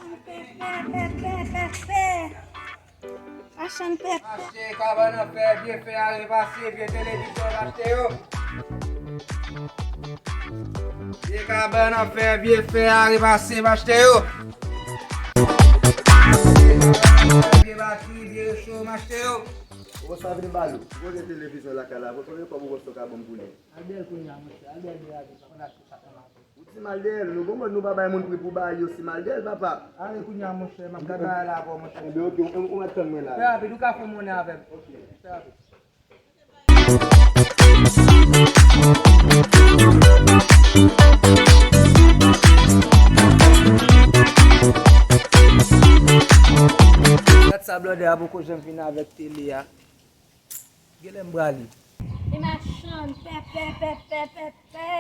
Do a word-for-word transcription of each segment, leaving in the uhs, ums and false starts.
Pèpè, pèpè, pèpè. Machann pèpè. Achte kabann an fè, vye fè a repase, vye televizyon, m achte yo. Vye kabann an fè, vye fè a repase, m achte yo. Vye batri, vye recho, m achte yo. Ou konn sa vin ba nou? Ou konn gen televizyon lakay la, ou konn gen kòb ou konn sa w ka ban m pou li? Al dèyè l kounye a, monchè. Al dèyè l, dèyè l, pa konn achte sa, sa, sa. Ou di m al dèyè l, nou gon mòd nou pa bay moun pri pou bagay yo, si m al dèyè l, papa. Ale kounye a, monchè, m ap gade bagay la avè w, monchè. Enben, oke, ou, ou mèt tann mwen la. Fè rapid, ou ka fè monnen avè m. Oke. Fè rapid. Gad sa blòdè a poko janm vin avèk tele a. Genlè m prale. E machann, pèpè, pèpè, pèpè.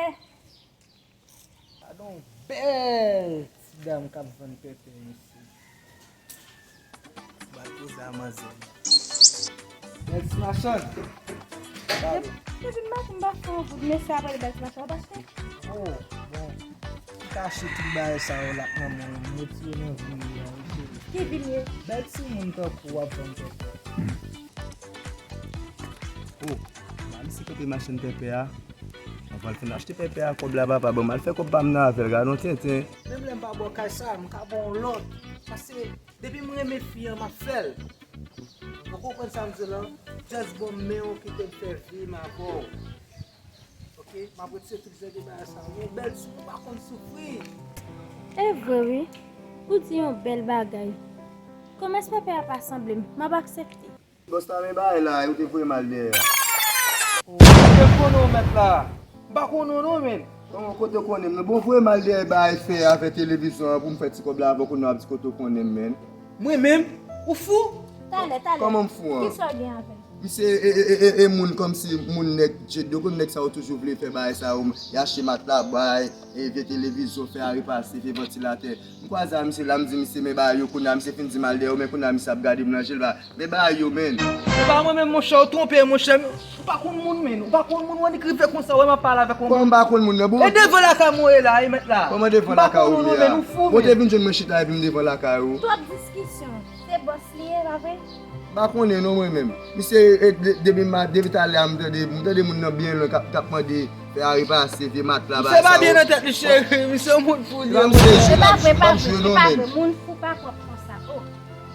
Gade yon bèl ti dam k ap vann pèpè, mesye. M al poze a manzè. Bèl ti machann. Depi m maten, m pa fè yon goud, mesye ap rele bèl ti machann, w ap achte? Oh, bon. Ou kache tout bagay sa yo la nan men w, m retire nan vi w la, wi cheri. Ki vi m ye? Bèl timoun tankou w ap vann pèpè. Oh, ba misye kote machann pèpè a. Anvan l fin achte pèpè a, kòb la papa ban m al fè kòb pa m nan avè l, gade yon tenten. Menm lè m pa ba w kay sa, m ka ba w lòt. Paske depi m renmen fi an, m ap fè l. Ou konprann sa m di w la? Just ban m men w, kite m fè vi m avè w. Oke, m ap retire tout jan de bagay sa yo. Yon bèl timoun pa konn soufri. E vre wi, ou di yon bèl bagay. Kòmès pèpè a pa sanble m, m ap aksepte. Bòs la, men bagay la, yo te voye m al dèyè a. Oh, m te konnen w mèt la. M pa konnen w non, menn. Kòman kote w konnen m non? Bon, voye m al dèyè bagay fè avè televizyon an pou m fè ti kòb la avè w, kounye a w ap di kote w konnen m, menn. Mwen menm? Ou fou? Talè, talè. Kòman m fou an? Kisa w gen avè l? Misye e, e, e, e, e moun kòmsi moun nèg Djeddo, konn nèg sa yo toujou vle fè bagay sa yo, y achte matla, bay, e, vye televizyon, fè a repase, vye vantilatè. M kwaze a misye la, m di misye men bagay yo, kounye a misye fin di m al dèyè yo, men kounye a misye ap gade m nan je l, ba, men bagay yo, menn. Se pa mwen menm, monchè, ou twonpe, monchè. Ou pa konn moun, menn. Ou pa konn moun, ou annik rive konsa, wè m ap pale avèk yon moun. Kòman m pa konn moun nan, bon? E devan lakay mwen ye la, e mèt la. Kòman devan lakay ou ye a? Ou te vin jwenn mwen chita epi m devan lakay ou. Twòp diskisyon. Se bòs li ye, pa vre? M pa konnen non mwen menm. Misye, e, de-, depi ma-, depi talè a m tande, m tande moun nan byen lwen k ap, k ap mande fè a repase, vye matla, bagay sa yo. Misye pa byen nan tèt li, cheri. Misye yon moun fou li ye. E pa vre, e pa vre, e pa vre. Moun fou pa pwòp konsa. Oh,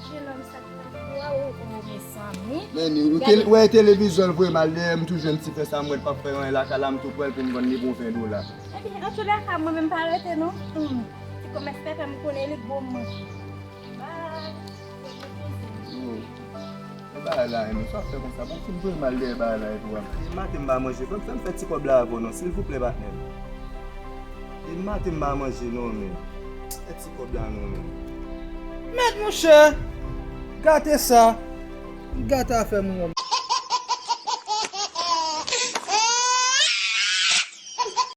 jenòm sa ki tankou a, oh, oh, mezanmi. Men ou te, ou wè televizyon l voye m al dèyè, m tou jwenn ti frè sa m wè l p ap fè anyen lakay la, m tou pran l pou m vann li pou ven dola. Ebyen, antoulèka, mwen menm pa rete non. Hmm. Ti kòmès pèpè, m konnen li gwo manch. Yo, e bagay la, men sa fè konsa, bon, fin voye m al dèyè bagay la epi w ap. Demen maten m pa manje, fè m, fè m fè ti kòb la avè w non, silvouplè, patnè m. Demen maten m pa manje non, men. Fè ti kòb la non, men. Mèt monchè, gate sa. Gate afè moun.